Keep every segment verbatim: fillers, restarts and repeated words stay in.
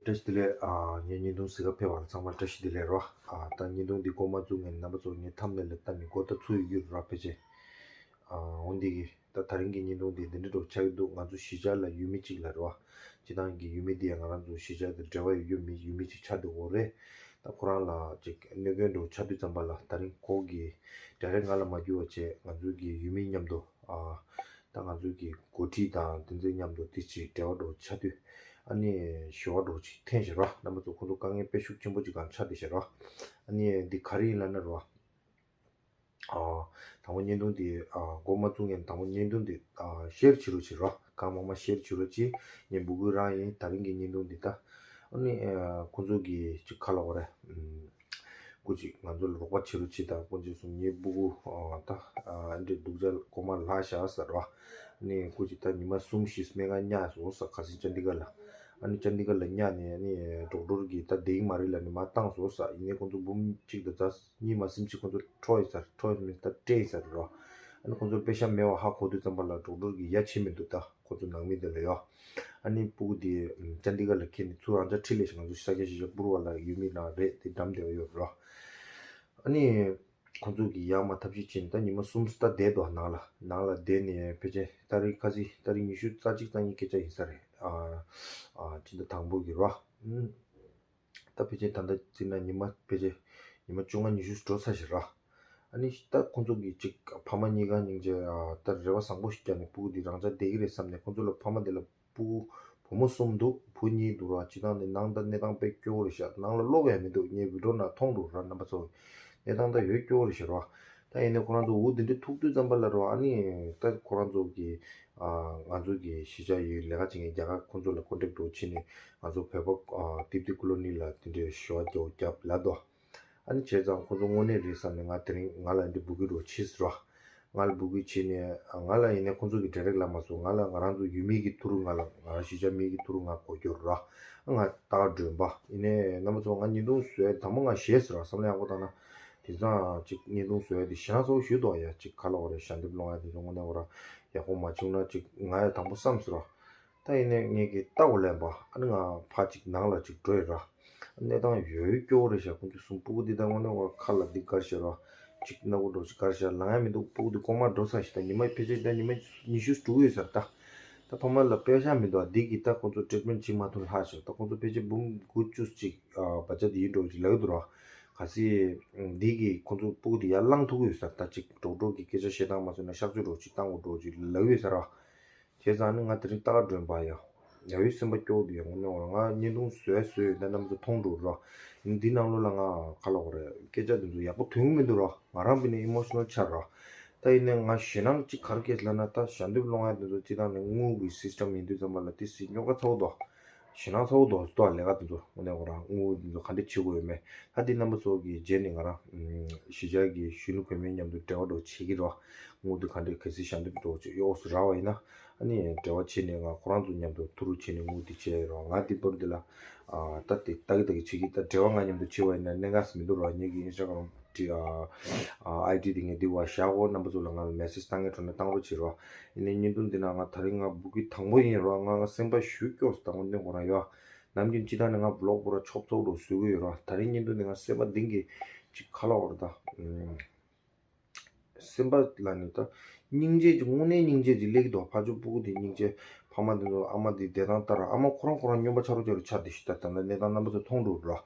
བཀྲ་ཤིས་བདེ་ལེགས། ཨ། ངའི་བརྙན་ཐུང་གཟིགས་ག་ཕེབས་པ་ལ་ཚང་མར་བཀྲ་ཤིས་བདེ་ལེགས་རོ། ཨ། ད་བརྙན་ཐུང་འདི་འགོ་མ་བཙུགས་སྔོན་རྣམ་པ་ཚོ་ངའི་ཐམ་ནེལ་ལ་ལྟ་ནས་མགོ་ད་ཚུགས་ཡོད་རོ་ཕལ་ཆེར། ཨ། འོན་ཏེ་གི་ད་དེ་རིང་གི་བརྙན་ཐུང་འདི་འདི་འདྲ་འདྲ་བོ་ཆགས་ཀྱི་འདུག་ང་ཚོ་གཞིས་ཆགས་ལ་ཡུལ་མི་གཅིག་ལ་རོ། སྤྱིར་བཏང་གི་ཡུལ་མི་འདི་ཡང་ང་རང་ཚོ་གཞིས་ཆགས་དང་འབྲེལ་བ་ཡོད་ཡོད་མི་ཡུལ་མི་གཅིག་ཆགས་བསྡད་ཡོད་རེད། ད་ཁོ་རང་ལ་ཅིག་གནོད་སྐྱོན་འདྲ་བོ་ཆགས་དུས་ཙམ་པ་ལ་དེ་རིང་ཁོ་གིས་ཌའི་རེག་ང་ལ་མ་བརྒྱུད་པ་བྱས་ང་ཚོའི་གི་ཡུལ་མི་མཉམ་དུ། ཨ། ད་ང་ཚོའི་གི་འགོ་ཁྲིད་དང་དེ་ཚོའི་མཉམ་དུ་དེ་ཅིག་འབྲེལ་བ་འདྲ་བོ་ཆགས་དུས། ཨ་ནི་ཞུ་བ་འདྲ་བོ་ཅིག་འཐེན་བཞག་རོ། རྣམ་པ་ཚོ་ཁོ་ཚོ་དཀའ་ངལ་དཔེ་ཤུགས་ཆེན་པོ་ཅིག་སྒང་ཆགས་བསྡད་བཞག་རོ། ཨ་ནི་འདི་ག་རེ་ཡིན་ལབ་ན་རོ། ཨ། དང་པོ་བརྙན་ཐུང་འདི། ཨ། འགོ་མ་བཙུགས་སྔོན་དང་པོ་བརྙན་ཐུང་འདི། ཨ། ཤེར་བྱེད་རོགས་བྱེད་རོགས། གང་མང་མང་ཤེར་བྱེད་རོགས་གྱིས། ངའི་སྤུ་གུ་རང་ཡིན། དེ་རིང་གི་བརྙན་ཐུང་འདི་ད། ཨ་ནི། ཨ། ཁོང་ཚོ་གི་ཅིག་ཁ་ལ་འོ་རེད། ཨམ། སྐུ་ཅིག་ང་ཚོ་ལ་རོགས་པ་བྱེད་རོགས་བྱེད་དང་། སྐུ་མཁྱེན་གསུམ། ངའི་སྤུ་གུ། ཨ། ད། ཨ། འདྲེ་སྡུག་ཅག་གོ་མ་ལྷག་བཞག་ཟེར་རོ། ཨ་ནི་སྐུ་ཅིག་ད་ཉི་མ་གསུམ་བཞི་སྨན་ཁང་བསྙལ་སོང་ཟེར། ཁ་སང་ཅན་ཌི་གར་ལ། ཨ་ནི་ཅན་ཌི་གར་ལ་བསྙལ་ནས། ཨ་ནི་ཌོག་ཊར་གིས་ད་བསྡད་ཀྱི་མ་རེད་ལབ་ནས་མར་བཏང་སོང་ཟེར། ཡིན་ནའི་ཁོང་ཚོ་འབུམ་གཅིག་དང་རྩ་གཉིས་མ་ཟིན་ཅིག་ཁོང་ཚོ་འཕྲོག་ཡིན་ཟེར། འཕྲོག་ཡིན་མིན་ད་སྤྲད་ཡིན་ཟེར་རོ། ཨ་ནི་ཁོང་ཚོར་པེ་ཤ་མེད་པ་ཧ་གོ་དུས་ཙམ་པ་ལ་ཌོག་ཊར་གིས་ཡ་བྱེད་མི་འདུག་ད་ཁོང་ཚོ་ནང་མི་དེ་ལ་ཡོ། ཨ་ནི་སྤུ་གུ་དེ་ཅན་ཌི་གར་ལ་ཁྱེར་ནས་ཚུར་རང་ཅག་ཁྲིད་ལས་ཤིག་ང་ཚོ་ཤར་རྒྱག་ཤར་རྒྱག་པུར་བ་ལ་ཡུལ་མི་རང་རེད་དེ་འགྲམ་དེ་བ་ཡོད་རོ། ཨ་ནི་ཁོང་ཚོ་གིས་ཡ་མ་ཐབས་ཤེས་བྱས་ནས་ད་ཉི་མ་གསུམ་ཙམ་བསྡད་འདུག་ནང་ལ། ནང་ལ་བསྡད་ནས་ཕལ་ཆེར་ཏ་རིག་ཁ་སང་ཏ་རིག་ཉི་ཤུ་རྩ་གཅིག་རྩ་གཉིས་སྐད་ཆ་ཡིན་ས་རེད། ཨ། ཨ། སྤྱི་ཟླ་དང་པོ་གི་རོ། ཨ། ད་ཕལ་ཆེར་ད་ལྟ་བརྩིས་ན་ཉི་མ་ཕལ་ཆེར་ཉི་མ་བཅོ་ལྔ་ཉི་ཤུ་འགྲོ་ཚར་ཞིག་ར། ཨ་ནི་ད་ཁོང་ཚོ་གིས་ཅིག་ཕ་མ་གཉིས་ཀ་སྙིང་རྗེ། ཨ། ད་རེ་བ་བཟང་པོ་ཞིག་བརྒྱབ་ནས་སྤུ་གུ་འདི་རང་ཅག་བསྡད་ཀྱི་རེད་བསམ་ནས། ཁོང་ཚོ་ལ་ཕ་མ་འདི་ལ་སྤུ་གུ་བུ་མོ་གསུམ་འདུག་བུ་གཉིས་འདུག་ར། སྤྱིར་བཏང་ནས་ནང་ད་གནས་སྟངས་དཔེ་སྐྱོ་བོ་རེད་ཤག་ནང་ལ་ཀློག་ཡ་མི་འདུག་ངས་བི་ཌིའོ་ནང་མཐོང་འགྲོ་ར། རྣམ་པ་ཚོ་གནས་སྟངས་ད་ཡོད་སྐྱོ་བོ་རེད་ཤག་ར། ད་ཡིན་ནའི་ཁོ་རང་ཚོ་འུ་འདི་འདྲའི་ཐུག་དུས་ཙམ་པ་ལ་རོ། ཨ་ནི་ད་ཁོ་རང་ཚོ་གི། ཨ། ང་ཚོ་གི་གཞིས་ཆགས་ཡི་ལས་ཀ་བྱེད་མཁན་རྒྱ་གར་ཁོང་ཚོ་ལ་ཀོན་ཊེག་འགྲོ་བྱས་ནས་ང་ཚོ་བོད་པ། ཨ། ཏིབ་ཏི་ཀོ་ལོ་ནི་ལ་དེ་འདྲའི་ཞུ་བ་རྒྱག་རྒྱབ་ལབ་དོ། ཨ་ནི་བྱས་ཙང་ཁོང་ཚོ་དངོས་གནས་རེད་བསམ་ནས་ང་དེ་རིང་ང་ལ་འདི་འབོད་སྐུལ་འགྲོ་བྱས་ཟེར་རོ། ང་ལ་འབོད་སྐུལ་བྱས་ནས། ཨ། ང་ལ་ཡིན་ནའི་ཁོང་ཚོ་གི་ཌའི་རེག་ལབ་མ་སོང་། ང་ལ་ང་རང་ཚོ་ཡུལ་མི་གི་ཐུ་རུ་ང་ལ་ང་རང་གཞིས་ཆགས་མི་གི་ཐུ་རུ་ང་གོ་རྒྱུ་རོ། ང་ལྟ་ག་སྒྲོན་པ་ཡིན་ནའི་རྣམ་པ་ཚོ་ང་བརྙན་ཐུང་བཟོས་དང་པོ་ང་ཞེད་ཟེར་རོ། བསམ་བློ་ཡག་པོ་བཏང་ན། དེང་སང་ཅིག་བརྙན་ཐུང་བཟོ་ཡ་དེ་ཞེད་སྣང་ཚ་བོ་ཞིག་འདུག་ཡ། ཅིག་ག་ལབ་དགོས་རེད། ཞལ་འདེབས་སློང་ཡ་དེ་ཚོ་དངོས་གནས་ཁོ་རང་ཡག་པོ་མ་བྱུང་ན་ཅིག་ང་ཡ་དང་པོ་བསམ་ཟེར་རོ། ད་ཡིན་ནའི་ངས་ཀྱི་ལྟ་བ་ལེན་པ། ཨ་ནི་ང་ཕར་ཅིག་ནང་ལ་ཅིག་འགྲོ་ཡི་ར། གནས་སྟངས་ཡོད་སྐྱོ་བོ་རེད་ཤག་ཁོང་ཚོ་གསུམ་སྤུ་གུ་འདི་ད་དངོས་གནས་ཁོ་རང་ཁ་ལ་འདི་དཀར་ཤག་ར། ཅིག་སྣ་བུག་འདྲ་ཅིག་དཀར་ཤག་ལངས་ཡ་མི་འདུག་སྤུ་གུ་འདི་ལྐོག་མ་འགྲོ་ཚར་ཞིག་ད་ཉི་མ་ཕལ་ཆེར་ད་ཉི་མ་ཉི་ཤུ་དྲུག་ཡོད་ས་རེད་ད། ད་ཕ་མ་ལ་པེ་ཤ་མི་འདུག་འདི་གིས་ད་ཁོང་ཚོ་ཊི་རི་ཊི་མེན་ཊི་བྱེད་མ་ཐུབ་ལྷག་ཤག་ད་ཁོང་ཚོ་ཕལ་ཆེར་འབུམ་དགུ་བཅུ་ཅིག་ཨ། བརྒྱ་ཆ་དེ་ཡིན་འགྲོ་ཅིག་ལབ་ཀྱི་འདུག་ར། གལ་སྲིད་འདི་གིས་ཁོང་ཚོ་སྤུ་གུ་དེ་ཡར་བླངས་ཐུབ་ཀྱི་ཡོད་ས་རེད་ད། ཅིག་ཌོག་ཊར་གི་སྐད་ཆ་བཤད་སྟངས་མ་བཟོས་ན་གཤག་བཅོས་འདྲ་ཅིག་བཏང་དགོས་འདྲ་ཅིག་ལབ་ཀྱི་ཡོད་ས་ར། བྱས་ཙང་ནི་ང་དེ་རིང་ལྟ་ག་སྒྲོན་པ་ཡ། ཡ་ཡུལ་སེམས་པ་སྐྱོ་བོ་འདུག་ཡ། དངོས་གནས་ང་བརྙན་ཐུང་བཟོས་བཟོས་ཡོད་ད་རྣམ་ཚོ་མཐོང་འགྲོ་ར། འདི་ནང་ལོགས་ལ་ང་ག་ལབ་དགོས་རེད། སྐད་ཆ་དེ་ཚོ་ཡག་པོ་ཐོན་གྱི་མི་འདུག་ར། ང་རང་བྱས་ནས་ཨི་མོ་ཤི་ནལ་ཆགས་ར། ད་ཡིན་ནའི་ང་ཞེད་སྣང་གཅིག་ག་རེ་སྐྱེས་ལབ་ན། ད་ཞལ་འདེབས་སློང་ཡ་དེ་ཚོ་སྤྱིར་བཏང་ནས་དངུལ་གྱི་སིས་ཊམ་ཡིན་དུས་ཙམ་པ་ལ་དེ་སྲིད་རྙོག་དྲ་ཚ་བོ་འདུག་ཞེད་སྣང་ཚ་བོ་འདུག་ལས་ཀ་དེ་ཚོ་དངོས་གནས་ཁོ་རང་དངུལ་དེ་ཚོ་ག་འདྲ་བྱེད་དགོས་ཡོད་མེད། ད་འདི་རྣམ་པ་ཚོ་གི་རྗེས་ནས་ང་རང་གཞིས་ཆགས་ཀྱི་གཞོན་ནུ་བུད་མེད་མཉམ་དུ་འབྲེལ་བ་འདྲ་བོ་བྱེད་ཀྱི་རོགས། དངུལ་དེ་ག་འདྲ་གལ་སྲིད་ཞལ་འདེབས་འདྲ་བོ་ཅིག་གཡོག་སུ་རག་པ་ཡིན་ན། ཨ་ནི་འབྲེལ་བ་བྱས་ནས་ང་ཁོ་རང་ཚོ་མཉམ་དུ་ཐུག་རོགས་བྱས་ནས་དངུལ་དེ་བྱས་རོགས། ང་འདི་བར་འདི་ལ་ཨ། ད་དེ་ལྟ་གི་ལྟ་གི་བྱེད་ཀྱི། ད་འབྲེལ་བ་ང་མཉམ་དུ་བྱེད་པ་ཡིན་ན་གནད་འགག་མི་འདུག་རོགས། ངེད་ཀྱི་ཨིན་སི་ཊ་གྷ་རམ་ཨ། ཨའི་ཌི་དེ་ངས་འདི་བ་བཞག་གོ། རྣམ་པ་ཚོ་ལ་ང་ལ་མེ་སེ་ཇི་བཏང་གི་འགྲོ་ན་བཏང་རོགས་བྱེད་རོགས། ཡིན་ནའི་བརྙན་ཐུང་འདི་ནང་ང་དེ་རིང་ང་འབོད་སྐུལ་དང་པོ་ཡིན་རོགས། ང་ང་སེམས་པ་ཞེ་སྐྱོ་སོང་ད་དངོས་གནས་ཁོ་རང་ཡོད། ནམ་རྒྱུན་སྤྱིར་བཏང་ནས་ང་བི་ལོག་པོ་ར་ཆོབ་ཚོགས་འདྲ་བཟོ་གི་ཡོད་རོགས། དེ་རིང་བརྙན་ཐུང་འདི་ང་སེམས་པ་གཏིང་གི་ཅིག་ག་ལབ་དགོས་རེད་ད། ཨུམ། སེམས་པ་ལ་ནི་ད་སྙིང་རྗེ་ཅིག་དངོས་གནས་སྙིང་རྗེ་ཅིག་སླེབས་ཀྱི་འདུག་ཕར་ཕྱོགས་སྤུ་གུ་དེ་སྙིང་རྗེ། ཕ་མ་དེ་ཚོ་ཨ་མ་དེ་བསྡད་སྟངས་ལྟར་ཨ་མ་ཁོ་རང་ཁོ་རང་སྨྱོན་པ་ཆ་རུ་ཆ་རུ་ཆགས་བསྡད་ཤག་ད་ད་ལྟ་གནས་སྟངས་རྣམ་པ་ཚོ་མཐོང་འགྲོ་རོགས།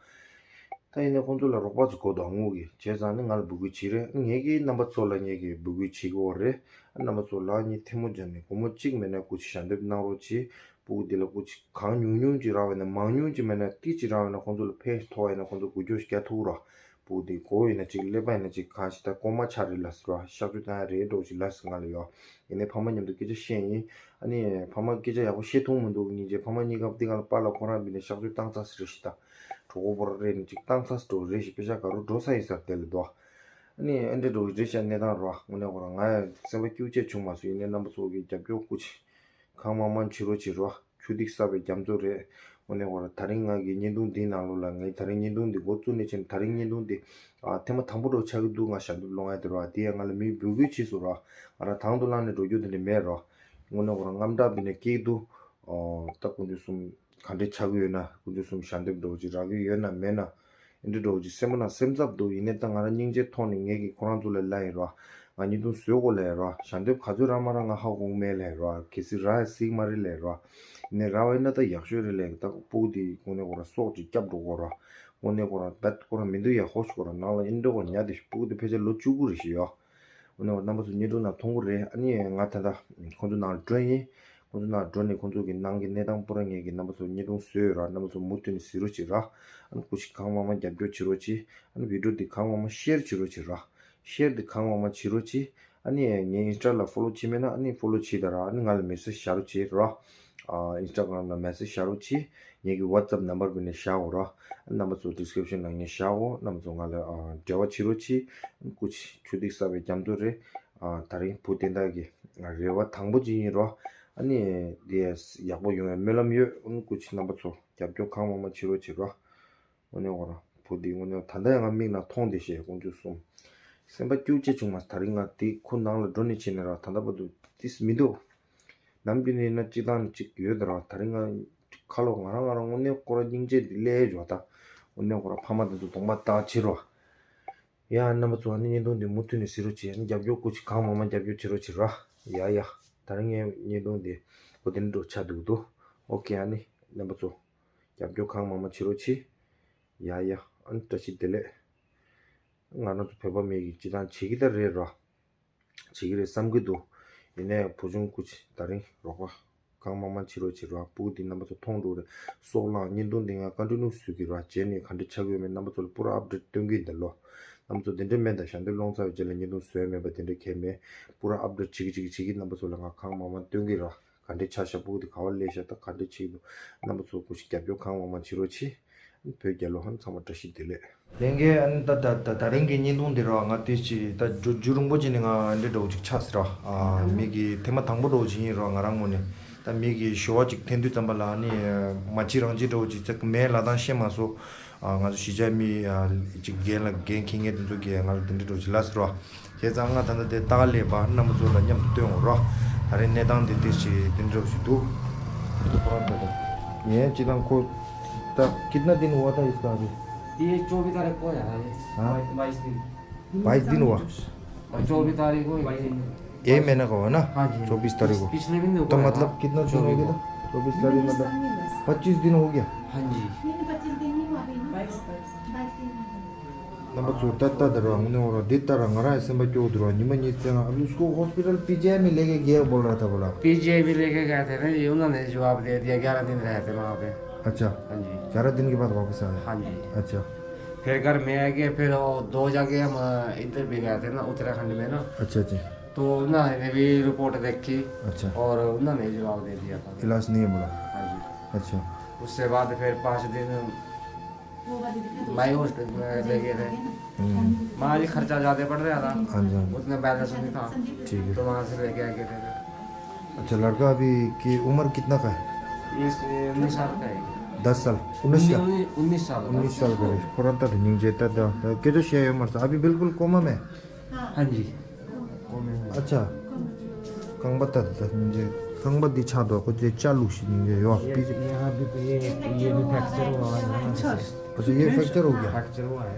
ད་ཡིན་ནའི་ཁོང་ཚོ་ལ་རོགས་པ་ཅིག་དགོས་འདུག་དངུལ་གྱི། བྱས་ཙང་ནི་ང་ལ་འབོད་སྐུལ་བྱེད་རེད། ངེད་ཀྱིས་རྣམ་པ་ཚོ་ལ་ངེད་ཀྱིས་འབོད་སྐུལ་བྱེད་ཀྱི་ཡོད་རེད། རྣམ་པ་ཚོ་ལ་ངས་ཐལ་མོ་སྦྱར་ནས་སྒོར་མོ་གཅིག་མེད་ན་སྐུ་མཁྱེན་ཞལ་འདེབས་གནང་རོགས་གྱིས། སྤུ་གུ་འདི་ལ་སྐུ་མཁྱེན་གང་ཉུང་ཉུང་ཅིག་རག་པ་ཡིན་ན། མང་ཉུང་ཅིག་མེད་ན་ཏིག་ཅིག་རག་པ་ཡིན་ན་ཁོང་ཚོ་ལ་ཕན་ཐོགས་པ་ཡིན་ན་ཁོང་ཚོ་འགུལ་སྐྱོད་ཞིག་རྒྱག་ཐུབ་རོགས། སྤུ་གུ་འདི་མགོ་བོ་ཡིན་ན་ཅིག་ཀླད་པ་ཡིན་ན་ཅིག་གང་ཞིག་ད་ལྐོག་མ་ཆགས་རེད་ལབ་ཟེར་རོགས། གཤག་བཅོས་བཏང་ཡ་རེད་འདྲ་བོ་ཅིག་ལབ་ཟེར་ང་ལ་ཡོད། ཡིན་ནའི་ཕ་མ་མཉམ་དུ་སྐད་ཆ་བཤད་ཡིན། ཨ་ནི་ཕ་མ་སྐད་ཆ་ཡག་པོ་བཤད་ཐུབ་མི་འདུག་སྙིང་རྗེ། ཕ་མ་གཉིས་ཀ་འདི་ག་ལ་པཱ་ལགས་ཁོ་རང་བྱས་ནས་གཤག་བཅོས་བཏང་ཚར་ཟེར་རེད་ཤག་ད་གྲོད་ཁོག་པོ་ར་རེད་ནས་ཅིག་བཏང་ཚར་ཟེར་འདྲ་བོ་རེད་ཤག་པེ་ཤག་ག་རུ་འགྲོ་ས་ཡིན་ཟེར་དེ་ལ་འདུག་ཨ་ནི་ཨེ་འདྲ་འདྲ་བོ་རེད་ཤག་གནས་སྟངས་རོ། དངོས་གནས་ཁོ་རང་ང་སེམས་པ་སྐྱིད་པོ་བྱུང་མ་སོང་། ཡིན་ནའི་རྣམ་པ་ཚོ་གི་རྒྱབ་སྐྱོར་སྐུ་མཁྱེན་གང་མང་མང་བྱེད་རོགས་བྱེད་རོགས། ཆུ་ཐིགས་བསགས་པའི་རྒྱ་མཚོ་རེད། དངོས་གནས་ཁོ་རང་ད་རིང་ང་གི་བརྙན་ཐུང་འདིའི་ནང་ལོགས་ལ། ངས་ད་རིང་བརྙན་ཐུང་འདི་འགོ་བཙུགས་ནས་བྱས་ནས་ད་རིང་བརྙན་ཐུང་འདི་ཨ་ཐེངས་མ་དང་པོ་འདྲ་བོ་ཆགས་ཀྱི་འདུག་ང་ཞལ་འདེབས་སློང་ཡ་དེ་རོ། དེ་ཡང་ང་ལ་མིས་འབོད་སྐུལ་བྱས་སོང་རོ། ང་རང་དང་དུ་བླངས་ནས་འགྲོ་རྒྱུ་དེ་འདྲ་མེད་རོ། དངོས་གནས་ཁོ་རང་དངངས་སྐྲག་འདི་ནས་སྐྱེས་འདུག་ཨོ། ད་དཀོན་མཆོག་གསུམ་ ག་འདྲས་ཆགས་ཀྱི་ཡོད་ན། དཀོན་མཆོག་གསུམ་ཞལ་འདེབས་འདྲ་བོ་ཅིག་རག་གི་ཡོད་ན་མེད་ན། ཨེ་འདྲས་འདྲ་བོ་ཅིག་སེམས་པ་ནང་སེམས་འཚབ་འདུག་ཡིན་ནའི་ད་ང་རང་སྙིང་རྗེ་ཐོག་ནས་ངེད་ཀྱིས་ཁོ་རང་ཚོ་ལ་ལབ་ཡིན་རོ། ང་བརྙན་ཐུང་བཟོས་གོ་ལབ་ཡིན་རོ། ཞལ་འདེབས་ག་ཚོད་རག་མ་རག་ང་ཧ་གོ་གི་མེད་ལབ་ཡིན་རོ། གལ་སྲིད་རག་ཡ་སྲིད་མ་རེད་ལབ་ཡིན་རོ། ཡིན་ནའི་རག་པ་ཡིན་ན་ད་ཡག་ཤོས་རེད་ལབ་ཡིན། ད་སྤུ་གུ་དེ་དངོས་གནས་ཁོ་རང་སྲོག་ཅིག་སྐྱབས་འགྲོ་གོ་རོ། དངོས་གནས་ཁོ་རང་རྦད་ཁོ་རང་མི་འདུག་ཡ་ཧོ་ཤི་གོ་རོ། ནང་ལ་ཨེ་འདྲས་གོ་རོ་ཉལ་བསྡད་ཤག་སྤུ་གུ་དེ་ཕལ་ཆེར་ལོ་བཅུ་དགུ་རེད་ཤག་ཡོ། འོ་ན་རྣམ་པ་ཚོ་བརྙན་ཐུང་ནང་མཐོང་གི་རེད། ཨ་ནི་ང་ད་ལྟ་ཁོང་ཚོ་ནང་ལ་འགྲོ་ཡིན། ཁོང་ཚོ་ནང་ལ་འགྲོ་ནས་ཁོང་ཚོ་གི་ནང་གི་གནས་སྟངས་པུ་ར་ངེད་ཀྱིས་རྣམ་པ་ཚོ་བརྙན་ཐུང་བཟོས་ཡོད་ར། རྣམ་པ་ཚོ་མུ་མཐུད་ནས་གཟིགས་རོགས་བྱེད་ར། ཨ་ནི་སྐུ་མཁྱེན་གང་མང་མང་རྒྱབ་སྐྱོར་བྱེད་རོགས་གྱིས། ཨ་ནི་བི་ཌིའོ་འདི་གང་མང་མང་ཤེར་བྱེད་རོགས་བྱེད་ར། ཤེར་འདི་གང་མང་མང་བྱེད་རོགས་གྱིས། ཨ་ནི་ངའི་ཨིན་སི་ཊ་ལ་ཕོ་ལོ་བྱེད་མེད་ན་ཨ་ནི་ཕོ་ལོ་བྱེད་ད་ར། ཨ་ནི་ང་ལ་མེ་སེ་ཇི་བཞག་རོགས་བྱེད་ར། ཨ་ཨིན་སི་ཊ་གྷ་རམ་ལ་མེ་སེ་ཇི་བཞག་རོགས་གྱིས། ངེད་ཀྱི་ཝ་ཊི་སེབ་ནམ་བར་བི་ནས་བཞག་འོ་ར། རྣམ་པ་ཚོ་ཌི་སི་ཀི་རིབ་ཤན་ནང་ངས་བཞག་འོ། རྣམ་པ་ཚོ་ང་ལ་ཨ་འབྲེལ་བ་བྱེད་རོགས་གྱིས། སྐུ་མཁྱེན་ཆུ་ཐིགས་གསར་པའི་རྒྱ་མཚོ་རེད། ཨ་དེ་རིང་བུ་དེ་འདྲ་གི་རེ་བ་དང་པོ་ཅིག་ཡིན་རོ། ཨ་ནི་དེ་ཡག་པོ་ཡོང་བའི་སྨོན་ལམ་ཡོད། ཨ་ནི་སྐུ་མཁྱེན་རྣམ་པ་ཚོ་རྒྱབ་སྐྱོར་གང་མང་མང་བྱེད་རོགས་བྱེད་རོ། དངོས་གནས་ཁོ་རང་བུ་འདི་དངོས་གནས་ད་ལྟ་ཡང་ང་མིག་ནང་མཐོང་བསྡད་ཤག་དཀོན་མཆོག་གསུམ། སེམས་པ་སྐྱིད་ཅིག་བྱུང་མ་སོང་། དེ་རིང་ང་དེ་ཁོ་ནང་ལ་འགྲོ་ནས་བྱས་ནས་ར་ད་ལྟ་བར་དུ་ཏིས་མི་འདུག་ནམ་རྒྱུན་ཡིན་ན་གཅིག་དང་གཅིག་ཡོད་དེ་ར། དེ་རིང་ང་ཁ་ལོ་ང་རང་ང་རང་དངོས་གནས་ཁོ་རང་སྙིང་རྗེ་འདི་ལས་འཇོག་ད། དངོས་གནས་ཁོ་རང་ཕ་མ་དེ་ཚོ་གདོང་པ་བལྟ་བྱེད་རོ། ཡ་རྣམ་པ་ཚོ་ཨ་ནི་བརྙན་ཐུང་འདི་མུ་མཐུད་ནས་གཟིགས་རོགས་བྱེད། ཨ་ནི་རྒྱབ་སྐྱོར་སྐུ་མཁྱེན་གང་མང་མང་རྒྱབ་སྐྱོར་བྱེད་རོགས་བྱེད་ར། ཡ་ཡ། དེ་རིང་ངའི་བརྙན་ཐུང་འདི་འོ་དེ་འདྲ་ཆགས་འདུག་འདུག་ཨོ་ཁེ། ཨ་ནི་རྣམ་པ་ཚོ་རྒྱབ་སྐྱོར་གང་མང་མང་བྱེད་རོགས་བྱེད། ཡ་ཡ། ཨ་ནི་བཀྲ་ཤིས་བདེ་ལེགས། ང་རང་ཚོ་བོད་པ་མི་གི་སྤྱི་བཏང་བྱེད་ཀྱི་ད་རེད་ར། བྱེད་ཀྱི་རེད་བསམ་གྱི་འདུག་ཡིན་ནའི་བུ་ཆུང་སྐུ་མཁྱེན་དེ་རིང་རོགས་པ་གང་མང་མང་བྱེད་རོགས་བྱེད་ར། སྤུ་གུ་འདི་རྣམ་པ་ཚོ་མཐོང་འགྲོ་རེད། སོགས་ལའང་བརྙན་ཐུང་འདི་ང་ཀོན་ཊི་ནིའུ་བཟོ་གི་ར། རྗེས་ནས་ག་འདྲ་ཆགས་ཀྱི་ཡོད་མེད་རྣམ་པ་ཚོ་ལ་པུ་ར་ཨབ་ཌེཊ་སྟོན་གྱི་ཡིན་ད་ལོ། རྣམ་པ་ཚོ་དེ་འདྲ་མེད་ད། ཞལ་འདེབས་སློང་ཚར་བའི་རྗེས་ལ་བརྙན་ཐུང་བཟོས་མེད་པ་དེ་འདྲ་གང་ཡང་མེད། པུ་ར་ཨབ་ཌེཊ་བྱེད་ཀྱི་བྱེད་ཀྱི་བྱེད་ཀྱི་རྣམ་པ་ཚོ་ལ་ང་གང་མང་མང་སྟོན་གྱི་ར། ག་འདྲས་ཆགས་ཤག་སྤུ་གུ་དེ་ག་བ་སླེབས་ཤག་ད་ག་འདྲས་བྱེད་ཀྱི་འདུག་རྣམ་པ་ཚོ་སྐུ་མཁྱེན་རྒྱབ་སྐྱོར་གང་མང་མང་བྱེད་རོགས་གྱིས། བོད་རྒྱལ་ལོ། ཧན་ཚང་མ་བཀྲ་ཤིས་བདེ་ལེགས། ལྷན་རྒྱས། ཨ་ནི་ད་ད་ད་ད་རིང་གི་བརྙན་ཐུང་འདི་ར་ང་དེ་ཅི་ད་རྒྱུ་རྒྱུ་རིང་པོ་ཅིག་ནས་ང་འདི་འདྲ་བོ་ཅིག་ཆགས་ཟེར་ར། ཨ་མི་གི་ཐེངས་མ་དང་པོ་འདྲ་བོ་ཅིག་ཡིན་ར། ང་རང་ངོས་ནས་ད་མི་གི་ཞུ་བ་ཅིག་འཐེན་དུས་ཙམ་པ་ལ་ཨ་ནི་མ་གཅིག་རང་གཅིག་འདྲ་བོ་ཅིག་ཙག་མེད་ལ་དང་ཤེས་མ་སོང་། ཨ་ང་ཚོ་གཞིས་ཆགས་མི་ཨ་ཅིག་འགན་ལ་འགན་འཁྱེར་མཁན་དེ་ཚོ་གིས་ང་ལ་འདི་འདྲ་འདྲ་བོ་ཅིག་ལབ་ཟེར་ར། བྱས་ཙང་ང་ད་ལྟ་དེ་ལྟ་ག་སླེབས་པ། རྣམ་པ་ཚོ་ལ་མཉམ་དུ་སྟོན་འོང་རོགས། ད་རེས་གནས་སྟངས་དེ་དེ་ཞིག་དེ་འདྲ་ཞིག་འདུག ये चिकन को तब कितना दिन हुआ था इसका अभी? ये चौबीस तारीख को आया है। हाँ? बाईस दिन। बाईस दिन हुआ? और चौबीस तारीख को ये। ये महीना का हुआ ना? हाँ जी। चौबीस तारीख को। पिछले भी नहीं तो हुआ मतलब था। कितना दिन हो गया था? चौबीस तारीख मतलब पच्चीस दिन हो गया। हाँ जी। नहीं, नहीं, पच्चीस दिन नहीं हुआ अभी ना। बाईस, बाईस। बाईस दिन हुआ। རྣམ་པ་ཚོ་ད་ལྟ་དེ་རུ་ཨང་ནི་འོ་ར་འདི་ལྟ་ར་ང་རང་ཡང་སེམས་པ་སྐྱོ་དུ་ར། ཉི་མ་གཉིས་ཚེ་ན་अब उसको हॉस्पिटल पीजीआई में लेके गया बोल रहा था बोला। पीजीआई भी लेके गए थे ना, ये उन्होंने जवाब दे दिया, ग्यारह दिन रहे थे वहाँ पे। अच्छा। हाँ जी। ग्यारह दिन के बाद वापस आया? हाँ जी। अच्छा। फिर घर में आ गए, फिर वो दो जगह हम इधर भी गए थे ना, उत्तराखंड में ना। अच्छा, अच्छा। तो उन्होंने भी रिपोर्ट देखी। अच्छा। और उन्होंने जवाब दे दिया था। इलाज नहीं है बोला? हाँ जी। अच्छा। उससे बाद फिर पाँच दिन मैं हॉस्टल में ले गए थे। हम्म। वहाँ भी खर्चा ज़्यादा पड़ रहा था। हाँ जी, हाँ जी। उतना बैलेंस नहीं था। ठीक है। तो वहाँ से लेके आ गए थे। अच्छा, लड़का अभी की उम्र कितना का है? इस, उन्नीस साल का है। दस साल? उन्नीस का? उन्नीस, उन्नीस साल का। उन्नीस साल का है। पुरान तो नहीं जेता था। के जो शेयर उम्र था, अभी बिल्कुल कोमा में? हाँ जी। अच्छा। རྐང་པ་ད་ད་སྙིང་རྗེ། རྐང་པ་འདི་ཆག་འདུག་ཁོ་ཚོས་ལྕགས་བླུགས་ཤིག་སྙིང་རྗེ་ཡོད། ये, यहाँ भी तो ये, ये भी फ्रैक्चर हुआ है ना। अच्छा। अच्छा, ये फ्रैक्चर हो गया? फ्रैक्चर हुआ है।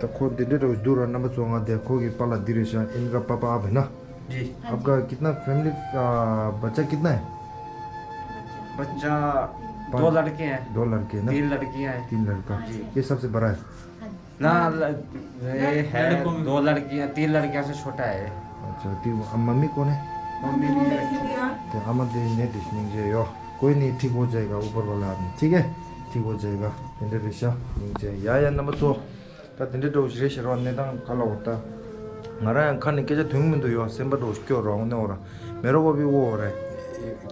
ད་ཁོ་འདི་འདྲ་འདྲ་བོ་འདུག་ར། རྣམ་པ་ཚོ་ང་དེ་ཁོ་གི་པཱ་ལགས་འདི་རེད་ཤག इनका पापा आप है ना? जी। आपका कितना फैमिली, आ, बच्चा कितना है? बच्चा पाँच। दो लड़के हैं। दो लड़के ना? तीन लड़कियां हैं। तीन लड़का। जी। ये सबसे बड़ा है? ना, ल-, ये है, लड़कों में दो लड़कियां, तीन लड़कियां से छोटा है। अच्छा, ती-, अब मम्मी कौन है? मम्मी भी है। तो अम्मा दे ने दिस नहीं जे यो। कोई नहीं, ठीक हो जाएगा, ऊपर वाला आदमी, ठीक है? ठीक हो जाएगा। དེ་འདྲ་རེད་ཤག་སྙིང་རྗེ། ཡ་ཡ། རྣམ་པ་ཚོ། ད་དེ་འདྲ་འདྲ་བོ་ཞིག་རེད་ཤག་རོ། གནས་སྟངས་ག་ལ་འོ་ད། ང་རང་ཡང་ཁ་ནས་སྐད་ཆ་ཐོན་གི་མི་འདུག་ཡོ། སེམས་པ་འདྲ་བོ་སྐྱོ་རོ། དངོས་གནས་འོ་ར། मेरे को भी वो हो रहा है,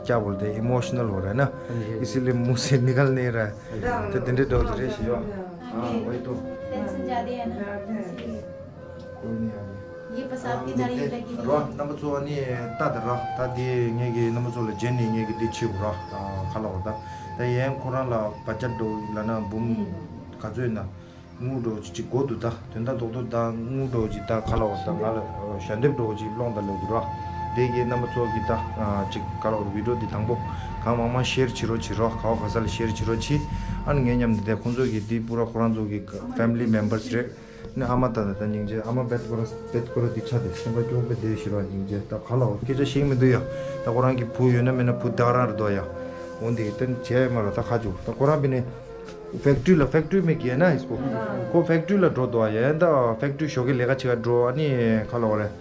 क्या बोलते हैं, इमोशनल हो रहा है ना। हाँ जी, हाँ जी। इसीलिए मुंह से निकल नहीं रहा है। हाँ जी। तो दिन डर हो रही है। हाँ, वही तो। टेंशन ज्यादा है ना। कोई नहीं, आ गया। ये बस आपकी नारी लगी हुई है। རོ། རྣམ་པ་ཚོ་ནི་ད་ད་རོ། ད་དེ་ངེད་ཀྱི་རྣམ་པ་ཚོ་ལ་རྗེས་ནས་ངེད་ཀྱི་འདི་བྱེད་དགོས་རོ། ཁ་ལ་འོ་ད། ད་ཡན་ཁོ་རང་ལ་བ་ཅག་འགྲོ་ལ་ན་འབུམ་ག་ཚོད་ཡིན་ན། དངུལ་འགྲོ་ཅིག་ཅིག་དགོས་འདུག་ད་དོན་དག་རྡོག་རྡོག་ད་དངུལ་འགྲོ་ཅིག་ད་ག་ལ་བ་ད་ང་ལ་ཞལ་འདེབས་འགྲོ་ཅིག་སློང་ད་ལོས་འདུག་ར། དེ་གི་རྣམ་པ་ཚོ་གི་ད་ཅིག་ག་ལ་བར་བི་ཌི་ཡོ་འདི་དང་པོ་གང་མང་མང་ཤེར་བྱེད་རོགས་བྱེད་རོགས། ག་བ་ག་ས་ལ་ཤེར་བྱེད་རོགས་བྱེད། ཨ་ནི་ངའི་མཉམ་དུ་དེ་ཁོང་ཚོ་གི་འདི་པུ་ར་ཁོ་རང་ཚོ་གི་ཕེ་མི་ལི་མེམ་བར་རེད། ནི་ཨ་མ་ད་ད་ད་སྙིང་རྗེ། ཨ་མ་བེད་ཀོ་ར་བེད་ཀོ་ར་འདི་ཆ་དེ་སེམས་པ་སྐྱོ་པོ་དེ་ཞིག་ར་སྙིང་རྗེ། ད་ག་ལ་བར་སྐད་ཆ་ཤེས་མི་འདུག་ཡ། ད་ཁོ་རང་གི་བུ་ཡོད་ན་མེད་ན་བུ་ད་རང་རེད་དོ་ཡ། འོན་ཏེ་ད་བྱས་མ་ར་ད་ཁ་ཅུ་ད་ཁོ་རང་བི་ནི་ཕེག་ཊི་རི་ལ་ཕེག་ཊི་རི་མེ་གི་ཡ་ན་ཨིས་པོ། ཁོ་ཕེག་ཊི་རི་ལ་འགྲོ་དོ་ཡ། ད་ཕེག་ཊི་རི་ཞོགས་ཀས་ལས་ཀ་བྱེད་ག་འགྲོ། ཨ་ནི་ག་ལ་བར་རེད།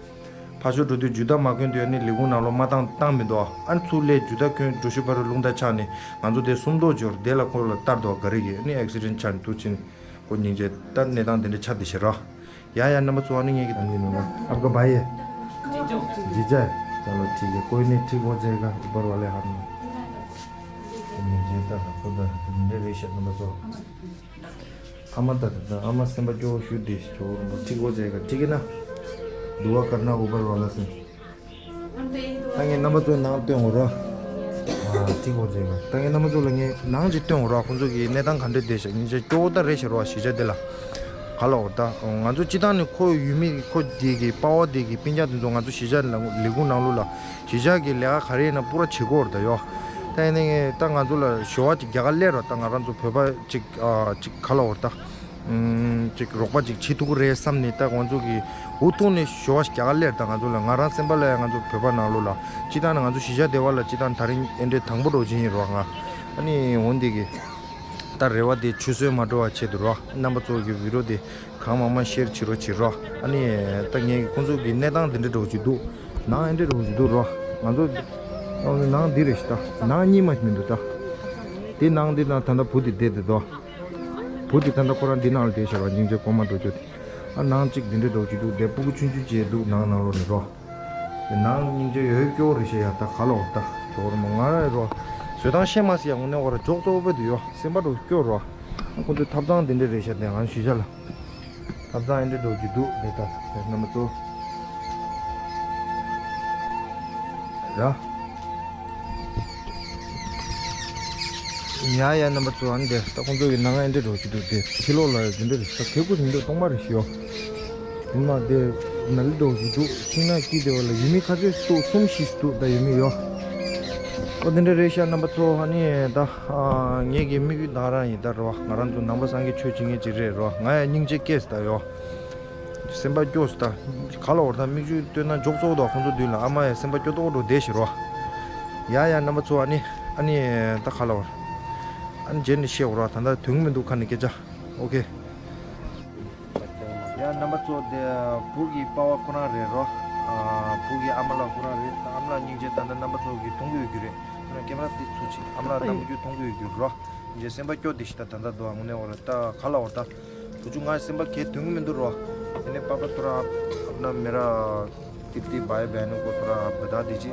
ཕར་ཕྱོགས་འགྲོ་དུས་ཇུ་ཏ་མ་གོན་དུས་ཨ་ནི་ལས་ཁུངས་ནང་ལོགས་མ་བཏང་བཏང་མི་འདུག་ཨ་ནི་ཚུར་སླེབས་ཇུ་ཏ་གོན་འགྲོ་ཤུལ་ཕ་རུ་རླུང་རྟ་ཆག་ནས་ང་ཚོ་དེ་སུམ་མདོ་འབྱོར་དེ་ལ་ཁོ་ལ་བསྟར་འདུག་ག་རེ་གི་ཨ་ནི་ཨེག་སི་ཌེན་ཊི་ཆག་ནས་འདུག་ཕྱིན། ཁོ་སྙིང་རྗེ། ད་གནས་སྟངས་དེ་འདྲ་ཆགས་བསྡད་ཤག་ར། ཡ་ཡ་རྣམ་པ་ཚོ། ཨ་ནི་ངེད་ཀྱི་དམ་ཡིན་ནོ། ཨབ་ག་བ་ཡེ། ཇི་ཇ། ཅ་ལོ་ཐིག་གེ། ཀོའི་ནེ་ཐིག་ཧོ་ཇའེ་ག། ཨུ་པར་ཝ་ལེ་ཧ་ནོ། སྙིང་རྗེ། ད་ཁོ་ད་འདི་འདྲ་རེད་ཤག་རྣམ་པ་ཚོ། ཨ་མ་ད་ད་ད་ཨ་མ་སེམས་པ་སྐྱོ་བོ་ཞུ་དེ་ཆོ་རུ་ཐིག་ཧོ་ཇའེ་ག། ཐིག་གེ་ན། དུ་ཝ་ཀར་ན་ཨུ་པར་ཝ་ལེ་སེ། ད་ངས་རྣམ་པ་ཚོའི་ནང་སྟོན་འོ་རོ། ཨ་ཐིག་ཧོ་ཇའེ་ག། ད་ངས་རྣམ་པ་ཚོ་ལ་ངས་ནང་ཅིག་སྟོན་འོ་རོ། ཁོང་ཚོ་གི་གནས་སྟངས་ག་འདྲ་བསྡད་ཤག་སྙིང་རྗེ་སྐྱོ་བོ་ད་རེད་ཤག་རོ། གཞིས་ཆགས་དེ་ལ། ག་ལ་འོ་ད། ང་ཚོ་སྤྱི་བཏང་ནས་ཁོ་ཡུལ་མི་ཁོ་དེ་གི་པ་ཝ་དེ་གི་སྤུན་ཀྱག་དེ་ཚོ་ང་ཚོ་གཞིས་ཆགས་ལ་ལས་ཁུངས་ནང་ལོགས་ལ་གཞིས་ཆགས་ཀྱི་ལས་ཀ་ག་རེ་ཡིན་ན་པུ་ར་བྱེད་ཀྱི་ཡོད་རེད་ད་ཡོ། ད་ཡིན་ནའི་ད་ང་ཚོ་ལ་ཞོ་བ་ཅིག་རྒྱག་ག་སླེབས་རོགས། ད་ང་རང་ཚོ་བོད་པ་ཅིག་ཨ་ཅིག་ག་ལ་འོ་ད། ཨུམ། ཅིག་རོགས་པ་ཅིག་བྱེད་ཐུབ་ཀྱི་རེད་བསམ་ནས་ད་ང་ཚོ་གི་འུ་ཐུག་ནས་ཞོ་བ་ཞིག་རྒྱག་ག་སླེབས། ད་ང་ཚོ་ལ་ང་རང་སེམས་པ་ལ་ཡང་ང་ཚོ་བོད་པ་ནང་ལོགས་ལ་སྤྱི་བཏང་ནས་ང་ཚོ་གཞིས་ཆགས་སྡེ་བ་ལ་སྤྱི་བཏང་ད་རིང་ཨེ་འདྲའི་དང་པོ་འགྲོ་བཞིན་ཡིན་རོགས་ང་། ཨ་ནི་འོན་ཏེ་གི། ད་རེ་བ་དེ་ཆུད་ཟོས་མ་འགྲོ་བ་ཆེད་དུ་རོ། རྣམ་པ་ཚོ་གི་བི་ཌི་ཡོ་དེ་གང་མང་མང་ཤེར་བྱེད་རོགས་བྱེད་རོགས། ཨ་ནི་ད་ངས་ཁོང་ཚོ་གི་གནས་སྟངས་དེ་འདྲ་འགྲོ་གི་འདུག་ནང་ཨེ་འདྲ་འགྲོ་གི་འདུག་རོ། ང་ཚོ་ནང་འདི་རེད་ཤག་ད། ནང་གཉིས་མ་ཞིག་མི་འདུག་ད། དེ་ནང་འདི་ནང་ད་ལྟ་བུ་དེ་བསྡད་དེ་དོ། བུ་དེ་ད་ལྟ་ཁོ་རང་འདི་ནང་ལ་བསྡད་ཤག་རོ། སྙིང་རྗེ་གོང་མ་འགྲོ་རྒྱུ་དེ། ཨ་ནང་གཅིག་འདི་འདྲ་འགྲོ་གི་འདུག་དེ་སྤུ་གུ་ཆུང་ཆུང་བྱས་འདུག་ནང་ནང་ལོགས་ནས་རོ། དེ་ནང་སྙིང་རྗེ་ཡོད་སྐྱོ་རེད་ཤག་ཡ། ད་ག་ལ་འོ་ད་ཇོག་རེད་མོ་ང་ར་རོ། བཟོས་སྟངས་ཤེས་མ་སི་ཡ། དངོས་གནས་འོ་ར་ཇོག་གཙོ་བོ་དེ་ཡོ། སེམས་པ་རོ་སྐྱོ་རོ། ཁོ་ཚོའི་ཐབ་ཚང་དེ་འདྲ་རེད་ཤག་དེ་ང་ཞུ་བྱ་ལ། ཐབ་ཚང་ཨེ་འདྲ་འགྲོ་གི་འདུག་དེ་ད་རྣམ་པ་ཚོ། ར། ཡ་ཡ་རྣམ་པ་ཚོ། ཨ་ནི་དེ་ད་ཁོང་ཚོ་གི་ནང་ཨེ་འདྲ་འགྲོ་གི་འདུག་དེ་ཕྱི་ལོགས་ལ་དེ་འདྲ་རེད་ཤག་དེ་ཁུ་དེ་འདྲ་སྟོང་པ་རེད་ཤག་ཡོ། ཡིན་མ་དེ་ནཱ་ལི་འགྲོ་གི་འདུག་ཤིང་ནགས་དཀྱིལ་དེ་བ་ལ་ཡུལ་མི་ཁ་ཤས་འདུག་གསུམ་བཞི་འདུག་ད་ཡུལ་མི་ཡོ། ཨོ་དེ་འདྲ་རེད་ཤག་རྣམ་པ་ཚོ། ཨ་ནི་ད་ཨ་ངེད་ཀྱི་དམིགས་ཡུལ་ད་རང་ཡིན་ད་རོ། ང་རང་ཚོ་ནང་པ་སངས་རྒྱས་ཆོས་བྱེད་མཁན་ཅིག་རེད་རོ། ང་ཡང་སྙིང་རྗེ་སྐྱེས་ད་ཡོ། སེམས་པ་སྐྱོ་སོང་ད། ག་ལ་བར་ད་མིག་ཆུ་བཏོན་ན་འཇོག་ཚོགས་དོ་ཁོང་ཚོ་མདུན་ལ། ཨ་མ་ཡ་སེམས་པ་སྐྱོ་ཏོག་འགྲོ་བསྡད་ཤག་རོ། ཡ་ཡ་རྣམ་པ་ཚོ། ཨ་ནི་ཨ་ནི་ད་ག་ལ་བར། ཨ་ནི་རྗེས་ནས་བཤད་འོ་རོ། ད་ལྟ་དུས་མི་འདུག་ཁ་ནས་སྐད་ཆ། ཨོ་ཁེ། ཡ་རྣམ་པ་ཚོ། དེ་བུ་གི་པ་ཕ་ཁོ་རང་རེད་རོ། ཨ་བུ་གི་ཨ་མ་ལགས་ཁོ་རང་རེད། ཨ་མ་ལགས་སྙིང་རྗེ། ད་ལྟ་རྣམ་པ་ཚོ་གི་མཐོང་གི་ཡོད་རྒྱུ་རེད། ཁོ་རང་ཀེ་མ་ར་དེ་ཚུར་ཕྱིན། ཨ་མ་ལགས་རྣམ་པ་ཚོ་མཐོང་གི་ཡོད་རྒྱུ་རོ། ངའི་སེམས་པ་སྐྱོ་དེ་ཞིག་ད་ད་ལྟ་འདུག་དངོས་གནས་འོ་ར་ད་ག་ལ་འོ་ད། བུ་ཆུང་ང་སེམས་པ་གས་དོན་གི་མི་འདུག་རོ། དེ་ནས་པ་ཕ་ཐོ་ར་ཨབ་ན་མེ་ར་ཏིབ་ཏིབ་བའི་བའི་ནུ་གོ་ཐོ་ར་ཨབ་བ་ད་དེ་ཅི།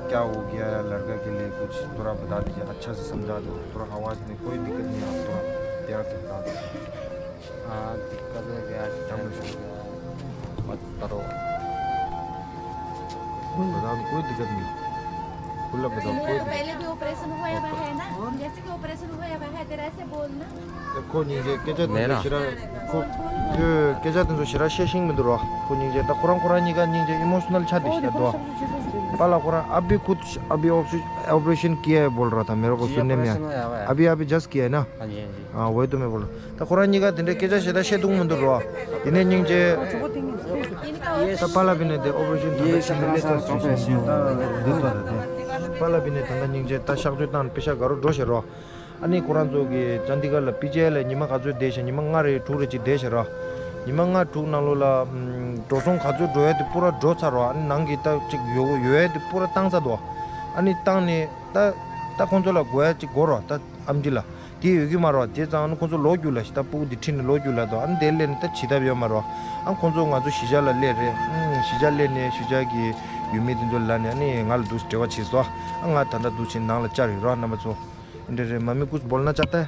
ཀྱ་འོ་གི་ཡ་ལར་ག་གི་ལས་ཀུ་ཅི་ཐོ་ར་བ་ད་དེ་ཅི་ཨ་ཆ་སི་སམ་ཇ་དོ། ཐོ་ར་ཨ་བ་ནི་ཀོའི་དི་ཀ་ནི་ཨ་ཐོ་ར་དེ་ཨ་ཐོ་ར། हाँ, दिक्कत है क्या? क्या बोल सकते हैं? मत करो। बताओ, कोई दिक्कत नहीं। खुला बताओ, कोई दिक्कत पहले भी ऑपरेशन हुआ हुआ है ना? जैसे कि ऑपरेशन हुआ हुआ है, तेरा ऐसे बोलना। देखो, नहीं, ये क्या जाते हैं, मेरा? शरा-, को, ये क्या जाते हैं, तो शरा शेशिंग में दो रहा। को नहीं, ये तो कुरान, कुरान नहीं का, नहीं, ये इमोशनल छा दिस दो। पहला कुरान, अभी कुछ, अभी ऑपरेशन, ऑपरेशन किया है बोल रहा था, मेरे को जी, सुनने में आया। ऑपरेशन हुआ हुआ है। अभी, अभी जस्ट किया है ना? हाँ जी, हाँ जी। हाँ, वही तो मैं बोल रहा हूँ। ད་ཁོ་རང་གཉིས་ཀ་དེ་འདྲའི་སྐད་ཆ་བཤད་ད་བཤད་ཐུབ་མི་འདུག་རོ། དེ་ནས་སྙིང་རྗེ། ད་པཱ་ལགས་བི་ནས་དེ་ཨོ་པ་རེ་ཤན་ད་ལྟ་ཕྱི་ནས་སླེབས་ཚར་ཞིང་ཞིང་ད་འདི་ལྟ་རེད་དེ། པཱ་ལགས་བི་ནས་ད་ལྟ་སྙིང་རྗེ་ད་གཤག་བཅོས་བཏང་ནས་པེ་ཤ་དགའ་རོགས་འགྲོ་ཤག་རོ། ཨ་ནི་ཁོ་རང་ཚོ་གི་ཅན་དི་གར་ལ་པི་ཇི་ཨའི་ལ་ཉི་མ་ག་ཚོད་བསྡད་ཤག་ཉི་མ་ལྔ་རེ་དྲུག་རེ་ཅིག་བསྡད་ཤག་རོ། ཉི་མ་ལྔ་དྲུག་ནང་ལོགས་ལ་འགྲོ་སོང་ག་ཚོད་འགྲོ་ཡ་དེ་པུ་ར་འགྲོ་ཚར་རོ། ཨ་ནི་ནང་གི་ད་ཅིག་ཡོད་ཡོད་ཡ་དེ་པུ་ར་བཏང་ཚར་འདུག་ཨ་ནི་བཏང་ནས་ད་ད་ཁོང་ཚོ་ལ་དགོས་ཡ་ཅིག་དགོས་རོ། ད་ཨམ་ཆི་ལ། དེ་ཡོད་ཀྱི་མ་རེད་བ། དེ་ཙང་ཨ་ནི་ཁོང་ཚོ་ལོག་རྒྱུགས་ལ་ཞིག་ད་སྤུ་གུ་འདི་ཁྲིད་ནས་ལོག་རྒྱུགས་ལ་དོ། ཨ་ནི་དེ་སླེབས་ནས་ད་བྱེད་ཐབས་ཡོད་མ་རེད་བ། ཨ་ཁོང་ཚོ་ང་ཚོ་གཞིས་ཆགས་ལ་སླེབས་རེད། ཨང་གཞིས་ཆགས་སླེབས་ནས་གཞིས་ཆགས་ཀྱི་ཡུལ་མི་དེ་ཚོ་ལ་ནས་ཨ་ནི་ང་ལ་འདུག་འབྲེལ་བ་བྱས་སོ། ཨ་ང་ད་ལྟ་འདུག་ཕྱིན་ནང་ལ་བཅར་ཡོད་རོགས་རྣམ་པ་ཚོ། འདྲ་རེད། མ་མི་ཀུས་བོལ་ན་ཅག་ཏེ།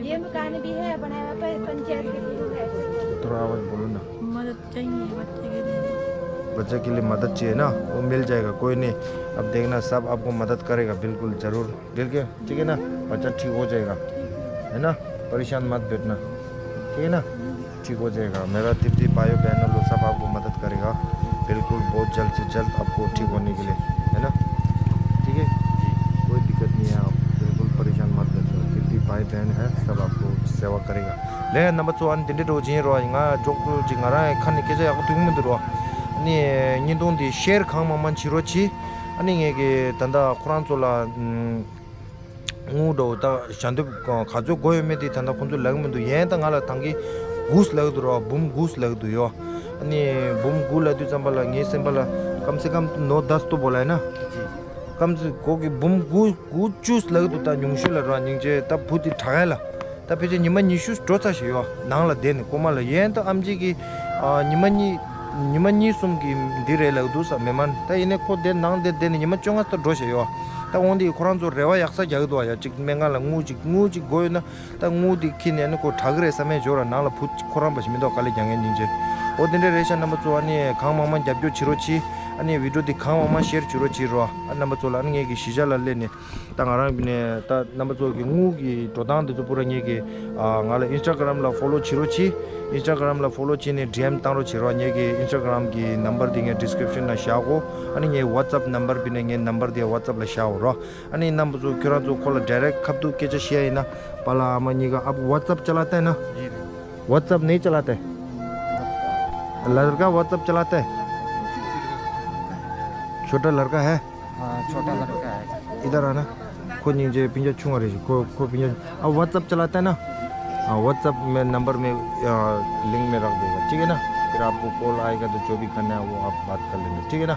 ये मकान भी है बनाया हुआ पर पंचायत के थ्रू है। थोड़ा आवाज बोलो ना। मदद चाहिए बच्चे के लिए। बच्चे के लिए मदद चाहिए ना, वो मिल जाएगा, कोई नहीं। अब देखना, सब आपको मदद करेगा, बिल्कुल जरूर। ठीक है, ठीक है ना? बच्चा ठीक हो जाएगा, है ना? परेशान मत बैठना, ठीक है ना? ठीक हो जाएगा। मेरा दीदी, भाइयों, बहनों लोग, सब आपको मदद करेगा। बिल्कुल, बहुत जल्द से जल्द आपको ठीक होने के लिए, है ना? ठीक है, कोई दिक्कत नहीं है, आप बिल्कुल परेशान मत करिए। जितनी भाई बहन है, सब आपको सेवा करेगा। ལས་རྣམ་པ་ཚོ། ཨ་ནི་དེ་འདྲ་འགྲོ་བཞིན་རོ། ང་འཇོག་ཏུ་ཅིག་ང་རང་ཁ་ནས་སྐད་ཆ་ཡག་པོ་ཐུག་མི་འདུག་རོ། ཨ་ནི་བརྙན་ཐུང་འདི་ཤེར་གང་མང་མང་བྱེད་རོགས་གྱིས། ཨ་ནི་ངས་ཀྱི་ད་ལྟ་ཁོ་རང་ཚོ་ལ་ཨམ། དངུལ་འདྲ་བོ་ད་ཞལ་འདེབས་ག་ཚོད་དགོས་ཡོད་མེད་དེ་ད་ལྟ་ཁོང་ཚོས་ལབ་ཀྱི་མི་འདུག་ཡིན་ད་ང་ལ་ད་གིན་དགུ་ལབ་ཀྱི་འདུག་རོ། འབུམ་དགུ་ལབ་ཀྱི་འདུག་ཡོ། ཨ་ནི་འབུམ་དགུ་ལབ་དུས་ཙམ་པ་ལ་ངའི་སེམས་པ་ལ་ཀམ་སེ་ཀམ་ནོ་དཱས་ཏོ་བོ་ལ་ཡིན་ན། ཀམ་སེ་ཀོ་གི་འབུམ་དགུ་དགུ་བཅུ་ལབ་ཀྱི་འདུག་ད་ཉུང་ཤོས་ལ་རོ། སྙིང་རྗེ། ད་བུ་དེ་དྲག་ཡ་ལ། ད་ཕལ་ཆེར་ཉི་མ་ཉི་ཤུ་འགྲོ་ཚར་ཞིག་ཡོད། ནང་ལ་བསྡད་ནས་ཀོ་མ་ལ་ཡན་ད་ཨམ་ཆི་གི་ཨ། ཉི་མ་གཉིས། ཉི་མ་གཉིས་གསུམ་གི་འདི་རེད་ལབ་འདུག་ས་མི་མན། ད་ཡིན་ནའི་ཁོ་དེ་ནང་དེ་བསྡད་ནས་ཉི་མ་བཅོ་ལྔ་ཙམ་འགྲོ་ཞིག་ཡོད། ད་འོང་དེ་ཁོ་རང་ཚོ་རེ་བ་ཡག་ས་རྒྱག་གི་འདུག་ཨ། ཡ་གཅིག་སྨན་ཁང་ལ་དངུལ་གཅིག་དངུལ་གཅིག་དགོས་ཡོད་ན་ད་དངུལ་དེ་ཁྱེར་ནས་ནི་ཁོ་དྲག་གི་རེད་བསམ་ཡས་འབྱོར་ར། ནང་ལ་བུ་ཁོ་རང་པ་ཞིག་མི་འདུག་དཀའ་ལས་རྒྱག་མཁན་སྙིང་རྗེ། འོ་དེ་འདྲ་རེད་ཤག་རྣམ་པ་ཚོ། ཨ་ནི་གང་མང་མང་རྒྱབ་སྐྱོར་བྱེད་རོགས་གྱིས། ཨ་ནི་བི་ཌིའོ་དེ་གང་མང་མང་ཤེར་བྱེད་རོགས་གྱིས་རོ། ཨ་རྣམ་པ་ཚོ་ལ་ཨ་ནི་ངས་ཀྱི་གཞིས་ཆགས་ལ་སླེབས་ནས། ད་ང་རང་གི་ནས་ད་རྣམ་པ་ཚོ་གི་དངུལ་གྱི་འགྲོ་སྟངས་དེ་ཚོ་པུ་ར་ངེད་ཀྱི་ཨ། ང་ལ་ཨིན་སི་ཊ་གྷ་རམ་ལ་ཕོ་ལོ་བྱེད་རོགས་གྱིས། ཨིན་སི་ཊ་གྷ་རམ་ལ་ཕོ་ལོ་བྱས་ནས་ཌི་ཨེམ་བཏང་རོགས་བྱེད་རོགས། ངེད་ཀྱི་ཨིན་སི་ཊ་གྷ་རམ་གྱི་ནམ་བར་དེ་ངས་ཌི་སི་ཀི་རིབ་ཤན་ལ་བཞག་གོ། ཨ་ནི་ངའི་ཝ་ཊི་སེབ་ནམ་བར་བི་ནས་ངའི་ནམ་བར་དེ་ཝ་ཊི་སེབ་ལ་བཞག་འོ་རོགས། ཨ་ནི་རྣམ་པ་ཚོ་ཁྱོད་རང་ཚོ་ཁོ་ལ་ཌའི་རེག་ཁ་ཐུག་སྐད་ཆ་བཤད་ཡ་ཡིན་ན། पाला आमा नहीं का। आप WhatsApp चलाते हैं ना? WhatsApp नहीं चलाते? लड़का WhatsApp चलाते हैं? छोटा लड़का है? हाँ, छोटा लड़का है। इधर आना। ཁོ་སྙིང་རྗེ། སྤུན་ཀྱག་ཆུང་བ་རེད། ཁོ་ཁོ་སྤུན་ཀྱག་ཨ། WhatsApp चलाता है ना? हाँ, WhatsApp में नंबर में, आ, लिंक में रख देगा, ठीक है ना? फिर आपको कॉल आएगा तो जो भी करना है वो आप बात कर लेंगे, ठीक है ना?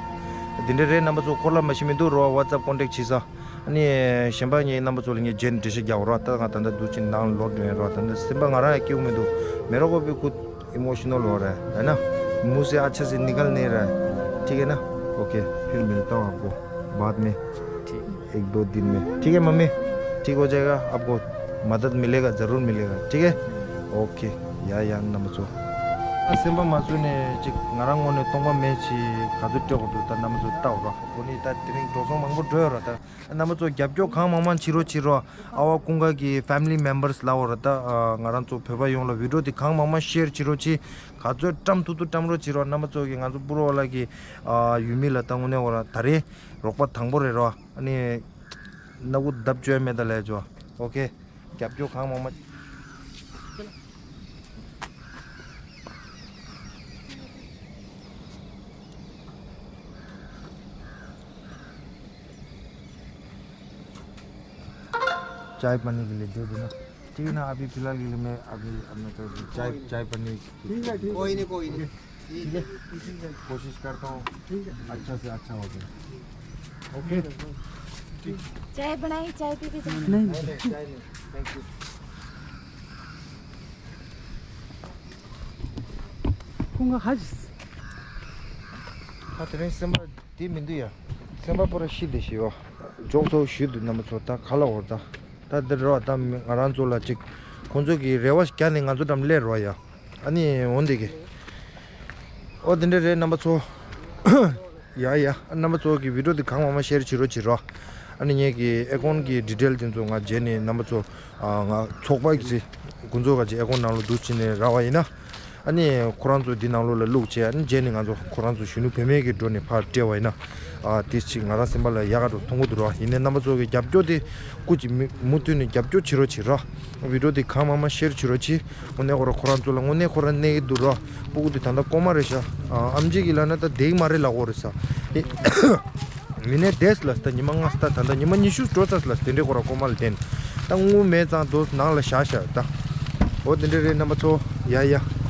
དེ་འདྲ་རེད། རྣམ་པ་ཚོ་ཁོ་ལ་མ་ཤི་མི་འདུག་རོ། WhatsApp contact བྱེད་ས། ཨ་ནི་གཞན་པ་ངའི་རྣམ་པ་ཚོ་ལ་ངས་རྗེས་ནས་འགྲེལ་བཤད་རྒྱག་རོགས། ད་ང་ད་ལྟ་འདུག་ཅིང་ནང་ལོག་འགྲོ་ཡིན་རོགས། ད་ལྟ་སེམས་པ་ང་རང་ཡང་སྐྱིད་པོ་མི་འདུག मेरे को भी कुछ इमोशनल हो रहा है, है ना? मुंह से अच्छे से निकल नहीं रहा है, ठीक है ना? ओके, फिर मिलता हूँ आपको बाद में, ठीक। एक दो दिन में, ठीक है मम्मी? ठीक हो जाएगा, आपको मदद मिलेगा, ज़रूर मिलेगा, ठीक है? ओके, ཡ་ཡ། རྣམ་པ་ཚོ། ཨ། སེམས་པ་མ་བཟོད་ནས་ཅིག་ང་རང་ངོས་ནས་སྟོང་པ་མེད་ཅིག་ག་ཚོད་སྤྲད་དགོས་འདུག་ད་རྣམ་པ་ཚོ་ལྟ་འོ་ར། གོ་ནི་ད་དེ་རིང་འགྲོ་སོང་མང་པོ་འགྲོ་ཡོད་ར། ད་རྣམ་པ་ཚོ་རྒྱབ་སྐྱོར་གང་མང་མང་བྱེད་རོགས་བྱེད་རོགས། ཨ་ཝ་ཀུན་དགའ་གི་ཕེ་མི་ལི་མེམ་བར་སི་ལབ་འོ་ར། ད་ཨ། ང་རང་ཚོ་བོད་པ་ཡོངས་ལ་བི་ཌིའོ་དེ་གང་མང་མང་ཤེར་བྱེད་རོགས་བྱེད། ག་ཚོད་བཀྲམ་ཐུབ་ཐུབ་བཀྲམ་རོགས་བྱེད་རོགས། རྣམ་པ་ཚོ་གིས་ང་ཚོ་པུར་བ་ལ་གི་ཨ། ཡུལ་མི་ལ་ད་དངོས་གནས་འོ་ར། ད་རེས་རོགས་པ་དང་པོ་རེད་རོ། ཨ་ནི་སྣ་ཁུག་བརྡབ་བཅོས་མེད་ད་ལས་ཅོ། ཨོ་ཁེ། རྒྱབ་སྐྱོར་གང་མང་མང་། चाय पानी के लिए दे देना। ठीक है ना, अभी फिलहाल के लिए मैं अभी अपना तरफ से चाय, चाय पानी। ठीक है, ठीक है। कोई नहीं, कोई नहीं। ठीक है, कोशिश करता हूँ। ठीक है। अच्छा से अच्छा हो जाए। ओके। चाय बनाई, चाय पी के जाना। नहीं, नहीं, चाय नहीं। Thank you. ཁོང་ག་ཧ་ཅིས། ད་དེ་རིང་སེམས་པ་བདེ་མི་འདུག་ཡ། སེམས་པ་པོ་ར་ཤི་བདེ་ཤི་ཡོ། འཇོག་ཚོགས་ཞུས་འདུག་རྣམ་པ་ཚོ། ད་ག་ལ་འོར་ད། ད་འདིར་རོ། ད་ང་རང་ཚོ་ལ་ཅིག་ཁོང་ཚོ་གི་རེ་བ་རྒྱག་ནས་ང་ཚོ་འགྲམ་སླེབས་རོ་ཡ། ཨ་ནི་འོན་ཏེ་གི། ཨོ་དེ་འདྲ་རེད་རྣམ་པ་ཚོ། ཡ་ཡ། རྣམ་པ་ཚོ་གི་བི་ཌིའོ་དེ་གང་མང་མང་ཤེར་བྱེད་རོགས་བྱེད་རོགས། ཨ་ནི་ངེད་ཀྱི་ཨེ་ཀོན་གི་ཌི་ཊེལ་དེ་ཚོ་ང་རྗེས་ནས་རྣམ་པ་ཚོ། ཨ། ང་ཚོགས་པ་གི་ཚེ་ཀུན་ཚོགས་ག་ཅིག་ཨེ་ཀོན་ནང་ལོགས་བསྡུ་བྱས་ནས་རག་པ་ཡིན་ན། ཨ་ནི་ཁོ་རང་ཚོ་འདི་ནང་ལོགས་ལ་བླུགས་བྱས། ཨ་ནི་རྗེས་ནས་ང་ཚོ་ཁོ་རང་ཚོ་གཞོན་ནུ་བུད་མེད་ཀྱི་འགྲོ་ནས་ཕར་སྤྲད་པ་ཡིན་ན། ཨ། དེ་ཅིག་ང་རང་སེམས་པ་ལ་ཡག་ག་འགྲོ་མཐོང་གི་འདུག་རོགས། ཡིན་ནའི་རྣམ་པ་ཚོ་གི་རྒྱབ་སྐྱོར་དེ་སྐུ་མཁྱེན། མུ་མུ་མཐུད་ནས་རྒྱབ་སྐྱོར་བྱེད་རོགས་བྱེད་རོགས། བི་ཌིའོ་དེ་གང་མང་མང་ཤེར་བྱེད་རོགས་བྱེད། དངོས་གནས་ཁོ་ར་ཁོ་རང་ཚོ་ལ་དངོས་གནས་ཁོ་ར་གནས་ཀྱི་འདུག་རོགས། སྤུ་གུ་དེ་ད་ལྟ་ཀོ་མ་རེད་ཤག་ཨ། ཨེམ་ཆི་གི་ལབ་ན་ད་བསྡད་ཀྱི་མ་རེད་ལབ་ཀྱི་ཡོད་རེད་ས། ཡིན་ནའི་བསྡད་སོང་ལབ་ས། ད་ཉི་མ་ལྔ་ཙམ། ད་ད་ལྟ་ཉི་མ་ཉི་ཤུ་འགྲོ་ཚར་སོང་ལབ་ས། དེ་འདྲའི་ཁོ་ར་ཀོ་མ་ལ་བསྡད་ནས། ད་དངུལ་མེད་ཙང་དོ་ནང་ལ་བཞག་བཞག་ད། འོ་དེ་འདྲ་རེད་རྣམ་པ་ཚོ། ཡ་ཡ།